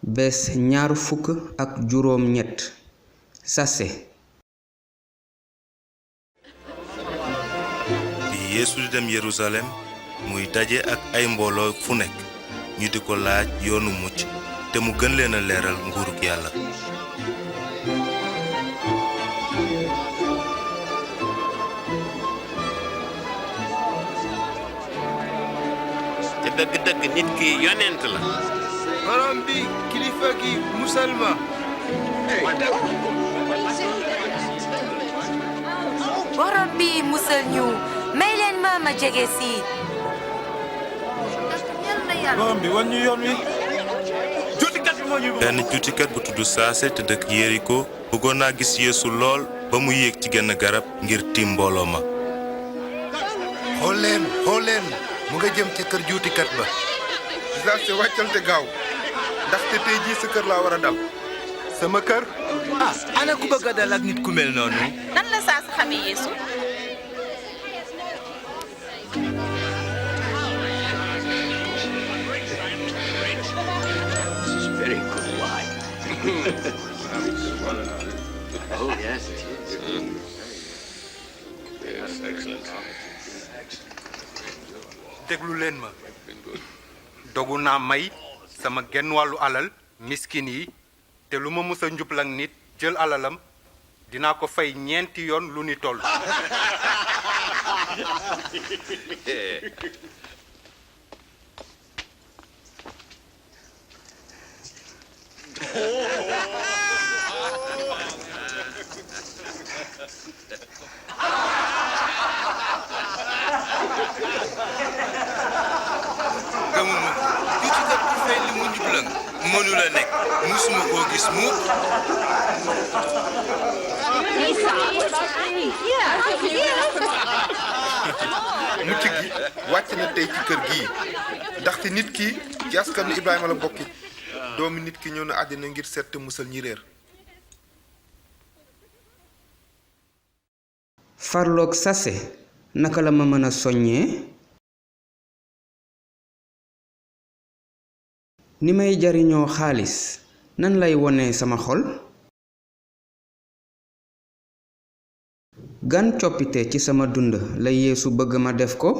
bés ñaar fukk ak juróom ñett sase. bi Yeesu di dem Yerusalem muy daje ak ay mbooloo fu nekk ñu di ko laaj yoonu mucc te mu gën leen a leeral nguurug Yàlla. te dëgg-dëgg nit ki yonent la. borom bi kilifa gi musal ma. borom bi musal ñu may leen ma jege si. borom bi wan ñu yoon wi. juutikat bi moo ñu. benn juutikat bu tudd Saase te dëkk Yeriko bëggoon naa gis Yeesu lool ba mu yéeg ci genn garab ngir tiim mbooloo ma. xool leen mu nga jëm ca kër juutikat ba. Saase wàccal te gaaw ndaxte tey jii sa kër laa war a dal. sama kër. ana ku bëgg a dal ak nit ku mel noonu. nan la saa si xamee Yeesu. déglu leen ma. dogu naa may sama genn wàllu alal miskin yi te lu ma mës a njublang nit jël alalam dinaa ko fay ñeenti yoon lu ni toll. gëmuma juutikat bu fay li mu njublang mënu la nekk musuma koo gis mukk. mucc gi wàcc na tey ci kër gii ndaxte nit ki ci askanu Ibrahima la bokki doomu nit ki ñëw na àddina ngir seet te musal ñi réer. farloog sase naka la ma mën a soññee. ni may jariñoo xaalis nan lay wone sama xol. gan coppite ci sama dund la Yeesu bëgg ma def ko.